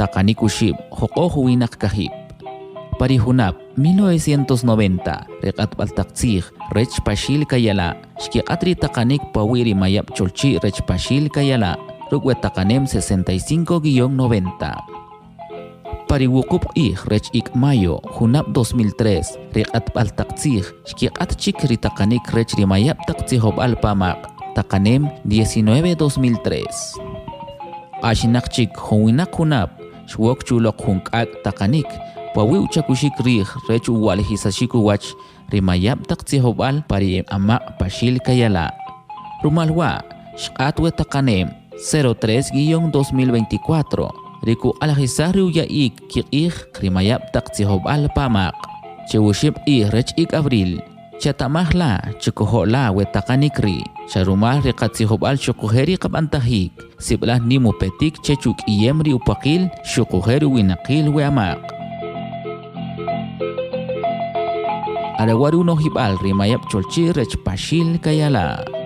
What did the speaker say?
Taqanik 9 juwinaq 9. Pa ri junab' 1990, ri q'atb'al taq tzij rech Paxil Kayala' xkiq'at ri taqanik pawi' ri mayab' cholchi' rech Paxil Kayala' ruk' we taqanem 65-90. Pa ri 8 q'ij rech ik' mayo junab' 2003, ri q'atb'al taq tzij xkiq'at chik ri taqanik rech ri mayab' taq tzijob'al pa amaq', taqanem 19-2003. Q'axinaq chik 7 junab' xwok chuloq jun k'ak' taqanik pawi' uchakuxik rij rech uwa'lijisaxik uwach ri mayab' taq tzijob'al pa ri amaq' Paxil Kayala'. Rumal wa' xq'at we taqanem 03-2024 ri kuq'alajisaj ri uya'ik kiq'ij ri mayab' taq tzijob'al pa amaq'. Che 9 q'ij rech ik' abril, cheta'maj la chikojo' la we taqanik ri' xa rumal ri qatzijob'al xuquje' ri qab'antajik sib'alaj nim upetik chech uk'iyem ri upwaqil xuquje' ri uwinaqil we amaq'. Are wa' ri unojib'al ri mayab' cholchi' rech Paxil Kayala'.